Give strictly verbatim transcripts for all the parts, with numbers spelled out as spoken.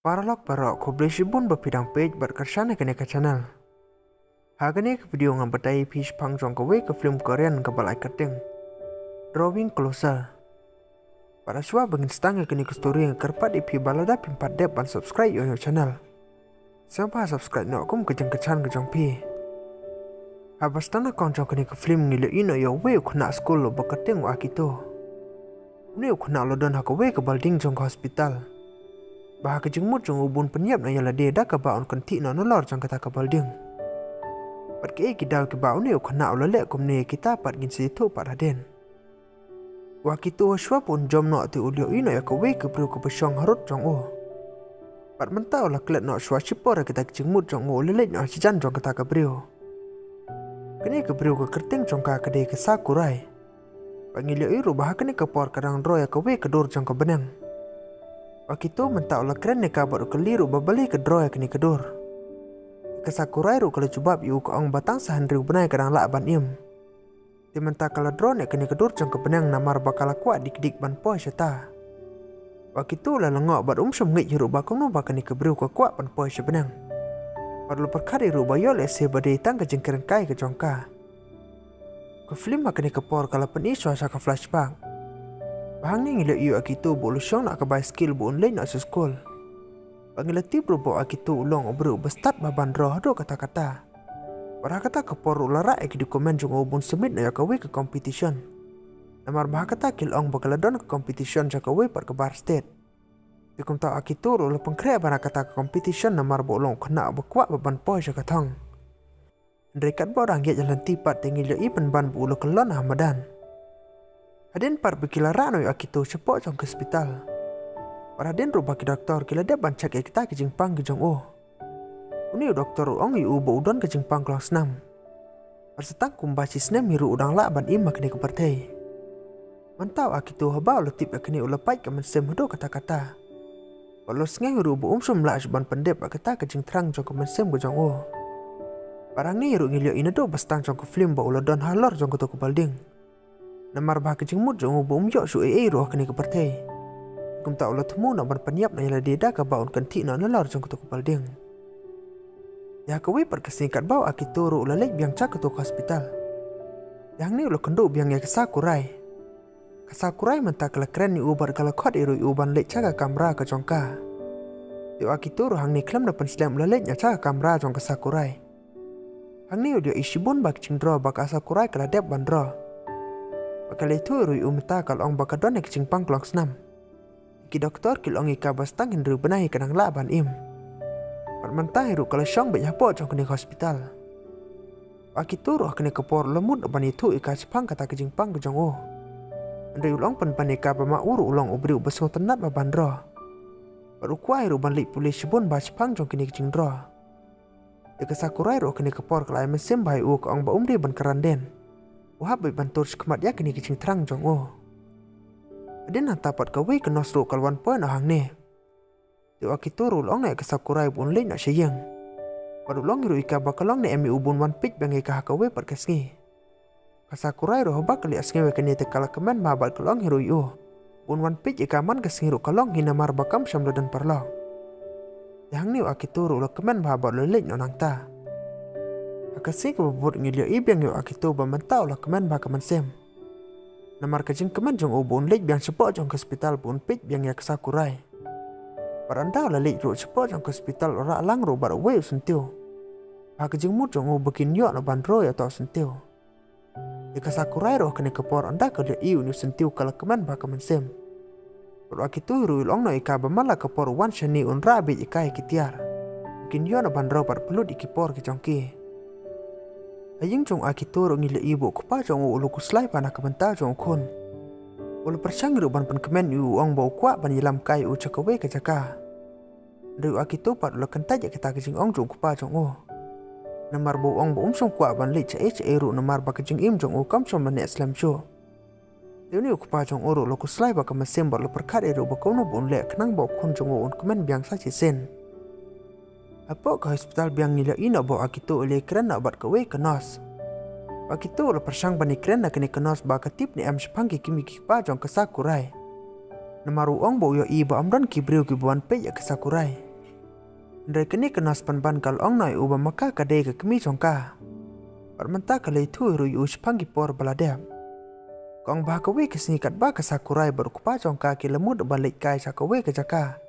Paralok baroh, khublei shibun ba phi dang peit bad kyrshan ïa kane ka channel. Ha kane ka video ngan batai ïa phi shaphang jong kawei ka film Korean kaba la ai kyrteng Drawing Closer. Bad shuwa ba ngin sdang ïa kane ka story, nga kyrpad ïa phi ba lada phim pat dep ban subscribe ïa u channel, sngewbha subscribe noh kum ka jingkyrshan ka jong phi. Haba sdang na kawei jong kane ka film ngi la ïohi noh ïa uwei u khynnah skul uba kyrteng u Akito. Une u khynnah u la don ha kawei ka building jong ka hospital, ba ha ka jingmut jong u bun pynïap noh ïa lade da kaba un kynthih noh nalor jong kata ka building. Bad kiei ki daw kiba une u khynnah u la leh kumne, kita pat ngin sa ïathuh pat hadien. U Akito shuwa ba un jom noh te u la ïohi noh ïa kawei ka briew kaba shong harud jong u. Bad mynta u la klet noh shuwa shipor ïa kata ka jingmut jong u, u la leit noh hajan jong kata ka briew. Kane ka briew ka kyrteng jong ka ka dei ka Sakurai. Bad ngi la ïohi ruh ba ha kane ka por ka dang draw ïa kawei ka dur jong ka bneng. U Akito mynta u la kren ïa ka bad u kylli ruh ba balei ka draw ïa kane ka dur. Ka Sakurai ruh ka la jubab ïa u, ka ong ba tang sa hynriew bnai ka dang lah ban im. Te mynta ka la draw noh ïa kane ka dur jong ka bneng namar ba ka la kwah dik dik ban poi shata. U Akito u la lyngngoh bad um shym ngeit hi ruh ba kumno ba kane ka briew ka kwah ban poi sha bneng. Bad u la pyrkhat hi ruh ba ïoh lehse ba dei tang ka jingkren kai ka jong ka. Ka film ha kane ka por ka la pyni shuwa sha ka flashback, ba hangne ngi la ïohi ïa u Akito ba u la shong noh ha ka baiskil ba un leit noh sha skul. Bad ngi la tip ruh ba u Akito u long u briew uba stad bha ban draw haduh katta katta. Bad ha kata ka por ruh u la rah ïa ki document jong u ba un submit noh ïa kawei ka competition, namar ba ha kata ki la ong ba ka la don ka competition sha kawei pat ka bar state. Te kumta u Akito ruh u la pynkhreh ban ïa kata ka competition namar ba u long u khynnah uba kwah bha ban poi sha ka thong. Hynrei katba u dang ïaid ïa lynti pat te ngi la ïohi pynban ba u la kyllon ha madan. Hadien pat ba ki la rah noh ïa u Akito shapoh jong ka hospital, bad hadien ruh ba ki doktor ki la dep ban check ïa kita ki jingpang ki jong u, une u doktor u ong ïa u ba u don ka jingpang klongsnam. Bad sa tang kumba shi snem hi ruh u dang lah ban im ha kane ka pyrthei. Mynta u Akito haba u la tip ïa kane u la pait ka mynsiem haduh katta katta. Bad u la sngew hi ruh ba um shym lah shuh ban pyndep ïa kata ka jingthrang jong ka mynsiem ka jong u. Bad hangne hi ruh ngi la ïohi naduh ba sdang jong ka film ba u la don halor jong kato ka building. Namar ba ha ka jingmut jong u ba um ïoh shuh ei ei ruh ha kane ka pyrthei, kumta u la thmu noh ban pynïap noh ïa lade da kaba un kynthih noh nalor jong kato ka building. Ïa kawei pat ka sngi katba u Akito ruh u la leit biang sha kato ka hospital, ïa hangne u la kynduh biang ïa ka Sakurai. Ka Sakurai mynta ka la kren ïa u bad ka la khot ïa ruh ïa u ban leit sha ka kamra ka jong ka. Te u Akito ruh hangne khlem da pynslem u la leit noh sha ka kamra jong ka Sakurai. Hangne u la ïohi shibun bha ki jingdraw ba ka Sakurai ka la dep ban draw. Bad ka la ïathuh ruh ïa u mynta ka la ong ba ka don ïa ki jingpang klongsnam. Ki doktor ki la ong ïa ka ba sdang hynriew bnai ka dang lah ban im. Bad mynta hi ruh ka la shong beit hapoh jong kane ka hospital. U Akito ruh ha kane ka por u la mut ban ïathuh ïa ka shaphang kata ka jingpang ka jong u. Hynrei u la ong pynban ïa ka ba ma u ruh u long u briew uba sngewtynnat bha ban draw. Bad u kwah hi ruh ban leit pule shibun bha shaphang jong kine ki jingdraw. Te ka Sakurai ruh ha kane ka por ka la ai mynsiem bha ïa u, ka ong ba um dei ban kren dien. U hap beit ban tur shakhmat ïa kine ki jingthrang jong u. Hadien nangta pat kawei ka nurse ruh ka la wan poi noh hangne. Te u Akito ruh u la ong noh ïa ka Sakurai ba un leit noh sha ïing. Bad u la ong hi ruh ïa ka ba ka long ne em ïa u ba un wan peit biang ïa ka ha kawei pat ka sngi. Ka Sakurai ruh haba ka la ïohsngew ïa kane te ka la kmen bha bad ka la ong hi ruh ïa u ba un wan peit ïa ka man ka sngi ruh ka long hi namar ba kam shym la don paralok. Te hangne u Akito ruh u la kmen bha bad u la leit noh nangta. Ha ka sngi kaba bud ngi la ïohi biang ïa u Akito ba mynta u la kmen bha ka mynsiem. Namar ka jingkmen jong u ba un leit biang shapoh jong ka hospital ba un peit biang ïa ka Sakurai. Bad ynda u la leit ruh shapoh jong ka hospital u la rah lang ruh bad uwei u syntiew. Ha ka jingmut jong u ba kin ïoh noh ban draw ïa uta u syntiew. Ïa ka Sakurai ruh ha kane ka por ynda ka la ïohi une u syntiew ka la kmen bha ka mynsiem. Bad u Akito ruh u la ong noh ïa ka ba man la ka por u wan shane un rah beit ïa ka ïa ki tiar. Ba kin ïoh noh ban draw bad pynlut ïa ki por ki jong ki. Ha ïing jong u Akito ruh ngi la ïohi ba u kpa jong u u la khuslai bha na ka bynta jong u khun. U la pyrshang ruh ban pynkmen ïa u, u ong ba u kwah ban ïalam kai ïa u sha kawei ka jaka. Hynrei u Akito pat u la kyntait ïa kata ka jingong jong u kpa jong u. Namar ba u ong ba um shym kwah ban leit shaei shaei ruh namar ba ka jingim jong u kam shym la neh slem shuh. Te une u kpa jong u ruh u la khuslai bha ka mynsiem bad u la pyrkhat ïa u ruh ba kumno ba un leh khnang ba u khun jong u un kmen biang sa shisien. Hapoh ka hospital biang ngi la ïohi noh ba u Akito u la ïakren noh bad kawei ka nurse. U Akito u la pyrshang ban ïakren na kane ka nurse ba ka tip ne em shaphang ki kmie ki kpa jong ka Sakurai. Namar u ong ba u ïohi ba ym don ki briew kiba wan peit ïa ka Sakurai. Hynrei kane ka nurse pynban ka la ong noh ïa u ba ma ka ka dei ka kmie jong ka. Bad mynta ka la ïathuh ruh ïa u shaphang ki por ba la dep. Ka ong ba ha kawei ka sngi katba ka Sakurai bad u kpa jong ka ki la mut ban leit kai sha kawei ka jaka.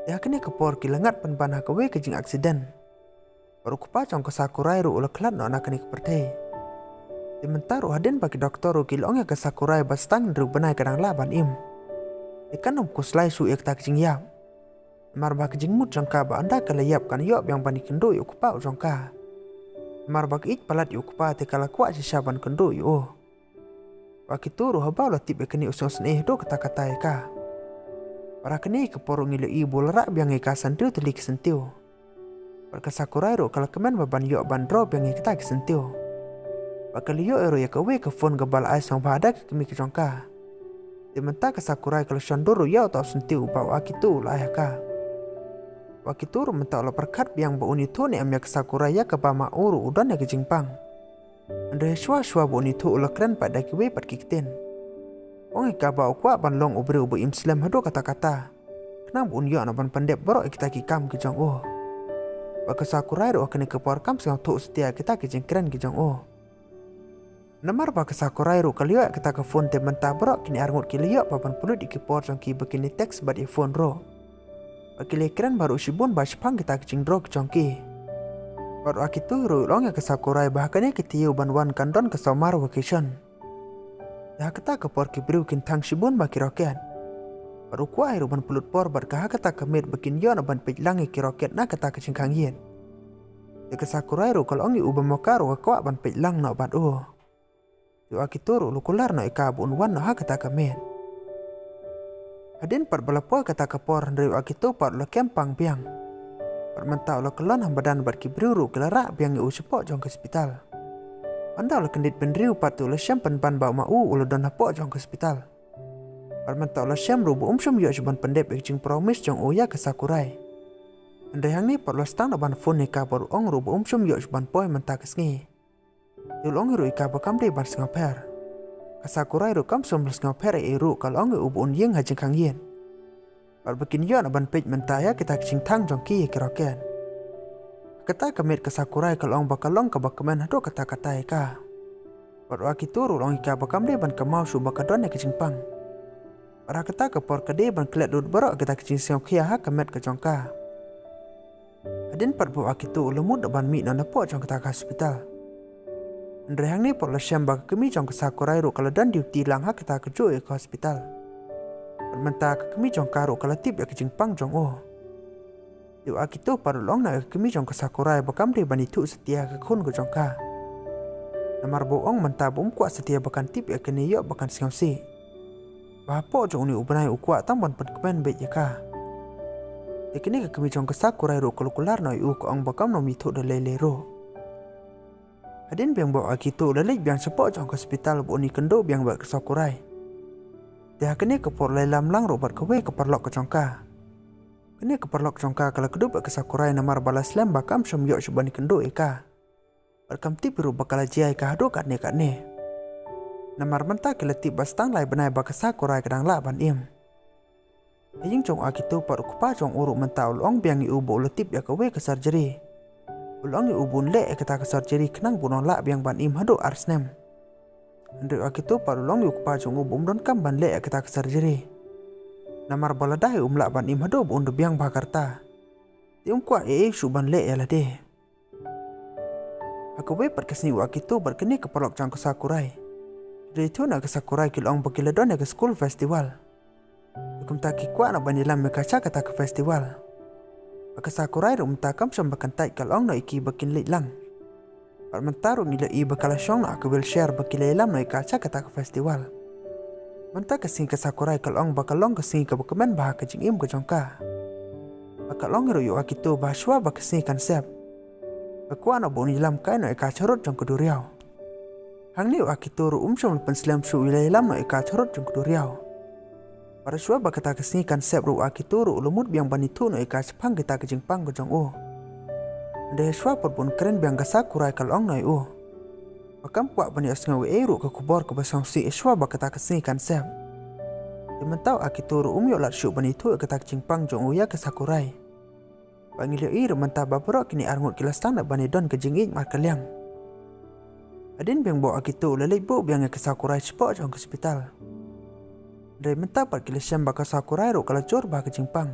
Te ha kane ka por ki la ngat pynban ha kawei ka jingaccident. Bad u kpa jong ka Sakurai ruh u la khlad noh na kane ka pyrthei. Te mynta ruh hadien ba ki doktor ruh ki la ong ïa ka Sakurai ba tang hynriew bnai ka dang lah ban im. Te kan ym khuslai shuh ïa kata ka jingïap. Namar ba ka jingmut jong ka ba ynda ka la ïap kan ïoh biang ban ïakynduh ïa u kpa u jong ka. Namar ba ka ïeit palat ïa u kpa te ka la kwah shisha ban kynduh ïa u. U Akito ruh haba u la tip ïa kane u sngewsynei haduh katta katta ïa ka. Bad ha kane ka por ruh ngi la ïohi ba u la rah biang ïa ka san hynriew tylli ki syntiew. Bad ka Sakurai ruh ka la kmen ba ban ïoh ban draw biang ïa kita ki syntiew. Bad ka la ïoh ruh ïa kawei ka phone kaba la ai sngewbha da ka kmie ka jong ka. Te mynta ka Sakurai ka la shon dur ruh ïa uta u syntiew uba u Akito u la ai ha ka. U Akito ruh mynta u la pyrkhat biang ba un ïathuh ne em ïa ka Sakurai ïa kaba ma u ruh u don ïa ka jingpang. Hynrei shuwa shuwa ba un ïathuh u la kren pat da kiwei pat ki ktien. U ong ïa ka ba u kwah ban long u briew uba im slem haduh katta katta. Khnang ba un ïoh noh ban pyndep baroh ïa kita ki kam ki jong u. Bad ka Sakurai ruh ha kane ka por kam sngewthuh satia ïa kita ki jingkren ki jong u. Namar ba ka Sakurai ruh ka la ïoh ïa kata ka phone te mynta baroh kine arngut ki la ïoh ba ban pynlut ïa ki por jong ki ba kin ïa text bad ïa phone ruh. Bad ki la ïakren baroh shibun ba shaphang kita ki jingdroh ki jong ki. Bad u Akito ruh u la ong ïa ka Sakurai ba ha kane ka taïew ban wan kan don ka summer vacation. Te ha kata ka por ki briew kin thang shibun bad ki rocket. Bad u kwah ruh ban pynlut por bad ka ha kata ka miet ba kin ïoh noh ban peit lang ïa ki rocket na kata ka jingkhang ïit. Te ka Sakurai ruh ka la ong ïa u ba ma ka ruh ka kwah ban peit lang noh bad u. Te u Akito ruh u la kular noh ïa ka ba un wan noh ha kata ka miet. Hadien pat ba la poi kata ka por hynrei u Akito pat u la kem pang biang. Bad mynta u la kyllon ha madan bad ki briew ruh ki la rah biang ïa u shapoh jong ka hospital. Ynda u la kyndit bynriew pat te u la shem pynban ba ma u u la don hapoh jong ka hospital. Bad mynta u la shem ruh ba um shym ïoh shuh ban pyndep ïa ka jingpromise jong u ïa ka Sakurai. Hynrei hangne pat u la sdang da ban phone ïa ka bad u ong ruh ba um shym ïoh shuh ban poi mynta ka sngi. Te u la ong ruh ïa ka ba kam dei ban sngewpher. Ka Sakurai ruh kam shym la sngewpher ei ei ruh ka la ong ïa u ba un ïeng ha jingkhang ïit. Bad ba kin ïoh noh ban peit mynta ïa kita ki jingthang jong ki ïa ki rocket. Kata ka miet ka Sakurai ka la ong ba ka long kaba kmen haduh katta katta ïa ka. Bad u Akito ruh u la ong ïa ka ba kam dei ban kynmaw shuh ba ka don ïa ka jingpang. Bad ha kata ka por ka dei ban klet lut baroh kita ki jingsngewkhia ha ka met ka jong ka. Hadien pat ba u Akito u la mut da ban mih noh napoh jong kata ka hospital. Hynrei hangne pat u la shem ba ka kmie jong ka Sakurai ruh ka la don duty lang ha kata kajuh ïa ka hospital. Bad mynta ka kmie jong ka ruh ka la tip ïa ka jingpang jong u. Te u Akito pat u la ong noh ïa ka kmie jong ka Sakurai ba kam dei ban ïathuh satia ïa ka khun ka jong ka. Namar ba u ong mynta ba um kwah satia ba kan tip ïa kane ïoh ba kan sngewsih. Ba hapoh jong une u bnai u kwah tang ban pynkmen beit ïa ka. Te kane ka kmie jong ka Sakurai ruh ka la kular noh ïa u ka ong ba kam nym ïathuh da lei lei ruh. Hadien biang ba u Akito u la leit biang shapoh jong ka hospital ba un ïakynduh biang bad ka Sakurai. Te ha kane ka por u la ïalam lang ruh bad kawei ka paralok ka jong ka. Kane ka paralok jong ka ka la kdup bad ka Sakurai namar ba la slem ba kam shym ïoh shuh ban ïakynduh ïa ka. Bad kam tip ruh ba ka la jia ïa ka haduh katne katne. Namar mynta ki la tip ba sdang lai bnai ba ka Sakurai ka dang lah ban im. Ha ïing jong u Akito pat u kpa jong u ruh mynta u la ong biang ïa u ba u la tip ïa kawei ka surgery. U la ong ïa u ba un leh ïa kata ka surgery khnang ba un ong lah biang ban im haduh ar snem. Hynrei u Akito pat u la ong ïa u kpa jong u ba um donkam ban leh ïa kata ka surgery. Namar ba lada um lah ban im haduh ba un da biang bha ka rta. Te um kwah ei ei shuh ban leh ïa lade. Ha kawei pat ka sngi u Akito bad kane ka paralok jong ka Sakurai. Ki la ïathuh na ka Sakurai ki la ong ba ki la don ïa ka school festival. Te kumta ki kwah noh ban ïalam ïa ka sha kata ka festival. Bad ka Sakurai ruh mynta kam shym ba kyntait ka la ong noh ïa ki ba kin leit lang. Bad mynta ruh ngi la ïohi ba ka la shong noh ha ka wheelchair ba ki la ïalam noh ïa ka sha kata ka festival. Mynta ka sngi ka Sakurai ka la ong ba ka long ka sngi kaba kmen bha ha ka jingim ka jong ka. Bad ka la ong ruh ïa u Akito ba shuwa ba ka sngi kan sep, ka kwah noh ba un ïalam kai noh ïa ka sharud jong ka duriaw. Hangne u Akito ruh um shym la pynslem shuh u ïalam noh ïa ka sharud jong ka duriaw. Bad shuwa ba kata ka sngi kan sep ruh u Akito ruh u la mut biang ban ïathuh noh ïa ka shaphang kita ka jingpang ka jong u. Hynrei shuwa pat ba un kren biang ka Sakurai ka la ong noh ïa u ba kam kwah ban ïohsngew ei ei ruh ka khubor kaba sngewsih shuwa ba kata ka sngi kan sep. Te mynta u Akito ruh um ïoh lad shuh ban ïathuh ïa kata ka jingpang jong u ïa ka Sakurai. Ba ngi la ïohi ruh mynta ba baroh kine arngut ki la sdang ban ïadon ka jingïeit markylliang. Hadien biang ba u Akito u la leit buh biang ïa ka Sakurai shapoh jong ka hospital. Hynrei mynta pat ki la shem ba ka Sakurai ruh ka la jur bha ka jingpang.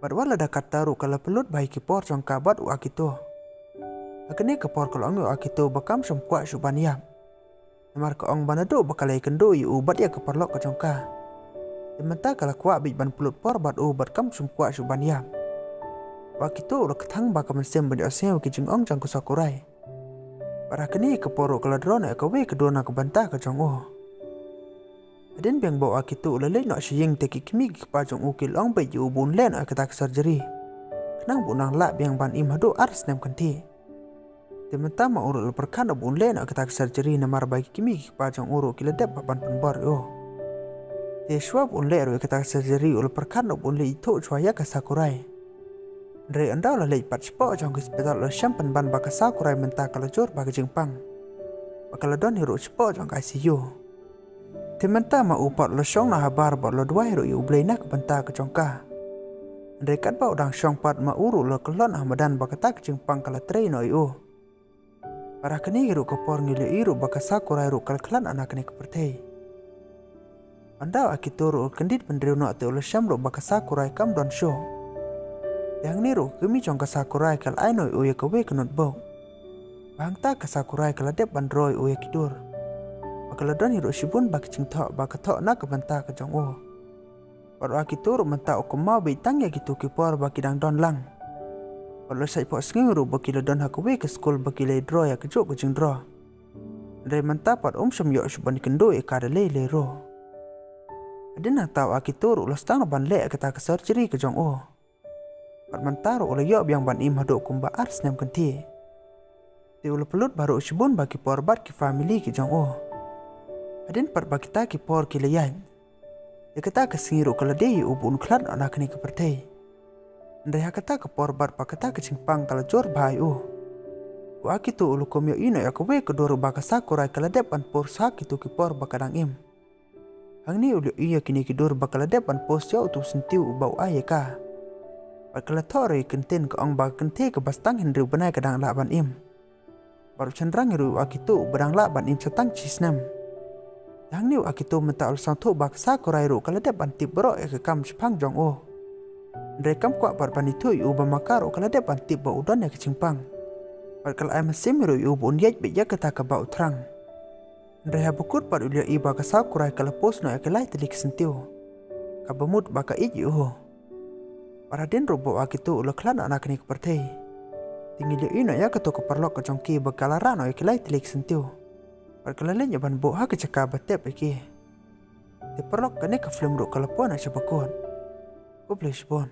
Bad wat la da katta ruh ka la pynlut bha ïa ki por jong ka bad u Akito. Ha kane ka por ka la ong ïa u Akito ba kam shym kwah shuh ban ïap. Namar ka ong ba naduh ba ka la ïakynduh ïa u bad ïa ka paralok ka jong ka, te mynta ka la kwah beit ban pynlut por bad u bad kam shym kwah shuh ban ïap. U Akito u la kthang bha ka mynsiem ban ïohsngew ïa ki jingong jong ka Sakurai. Bad ha kane ka por ruh ka la draw noh ïa kawei ka dur na ka bynta ka jong u. Hadien biang ba u Akito u la leit noh sha ïing, te ki kmie ki kpa jong u ki la ong beit ïa u ba un leh noh ïa kata ka surgery, khnang ba un nang lah biang ban im haduh ar snem kynthih. Te mynta ma u ruh u la pyrkhat noh ba un leh noh ïa kata ka surgery, namar ba ki kmie ki kpa jong u ruh ki la dep bha ban pynbor ïa u. Te shuwa ba un leh ruh ïa kata ka surgery u la pyrkhat noh ba un leit ithuh shuwa ïa ka Sakurai. Hynrei ynda u la leit pat shapoh jong ka hospital u la shem pynban ba ka Sakurai mynta ka la jur bha ka jingpang, ba ka la don hi ruh shapoh jong ka I C U. Te mynta ma u pat u la shong noh habar bad u la duwai ruh ïa U Blei na ka bynta ka jong ka. Hynrei katba u dang shong pat ma u ruh u la kyllon ha madan ba kata ka jingpang ka la trei noh ïa u. Bad ha kane ruh ka por ngi la ïohi ruh ba ka Sakurai ruh ka la khlad noh na kane ka pyrthei. Ynda u Akito ruh u kyndit bynriew noh, te u la shem ruh ba ka Sakurai kam don shuh. Te hangne ruh ka kmie jong ka Sakurai ka la ai noh ïa u ïa kawei ka notebook. Ba hangta ka Sakurai ka la dep ban draw ïa u ïa ki dur. Ba ka la don hi ruh shibun bha ki jingthoh ba ka thoh na ka bynta ka jong u. Bad u Akito ruh mynta u kynmaw beit tang ïa kito ki por ba ki dang don lang. Bad u la shait phohsngew ruh ba ki la don ha kawei ka skul ba ki la ïa draw ïa kajuh ka jingdraw. Hynrei mynta pat um shym ïoh shuh ban ïakynduh ïa ka da lei lei ruh. Hadien nangta u Akito ruh u la sdang noh ban leh ïa kata ka surgery ka jong u. Bad mynta ruh u la ïoh biang ban im haduh kumba ar snem kynthih. Te u la pynlut bha ruh shibun bha ki por bad ki family ki jong u. Hadien pat ba kita ki por ki la ïaid, ïa kata ka sngi ruh ka la dei ïa u ba un khlad noh na kane ka pyrthei. Hynrei ha kata ka por bad ba kata ka jingpang ka la jur bha ïa u, u Akito u la kum ïohi noh ïa kawei ka dur ba ka Sakurai ka la dep ban post ha kito ki por ba ka dang im. Hangne u la ïohi ïa kine ki dur ba ka la dep ban post ïa uto u syntiew uba u ai ïa ka. Bad ka la thoh ruh ïa ka kyntien ka ong ba ka kynthei kaba sdang hynriew bnai ka dang lah ban im. Bad u shynrang ruh u Akito uba dang lah ban im sa tang shi snem. Te hangne u Akito mynta u la sngewthuh ba ka Sakurai ruh ka la dep ban tip baroh ïa ka kam shaphang jong u. Hynrei kam kwah pat ban ithuh ïa u ba ma ka ruh ka la dep ban tip ba u don ïa ka jingpang. Bad ka la ai mynsiem ruh ïa u ba un ïaid beit ïa kata kaba u thrang. Hynrei haba kut pat u la ïohi ba ka Sakurai ka la post noh ïa ki lai tylli ki syntiew, kaba mut ba ka ïeit ïa u. Bad hadien ruh ba u Akito u la khlad noh na kane ka pyrthei, te ngi la ïohi noh ïa kato ka paralok ka jong ki ba ka la rah noh ïa ki lai tylli ki syntiew. Bad ka la leit noh ban buh ha ka jaka ba tep ïa ki. Te paralok, kane ka film ruh ka la poi noh sha ba kut. Khublei shibun.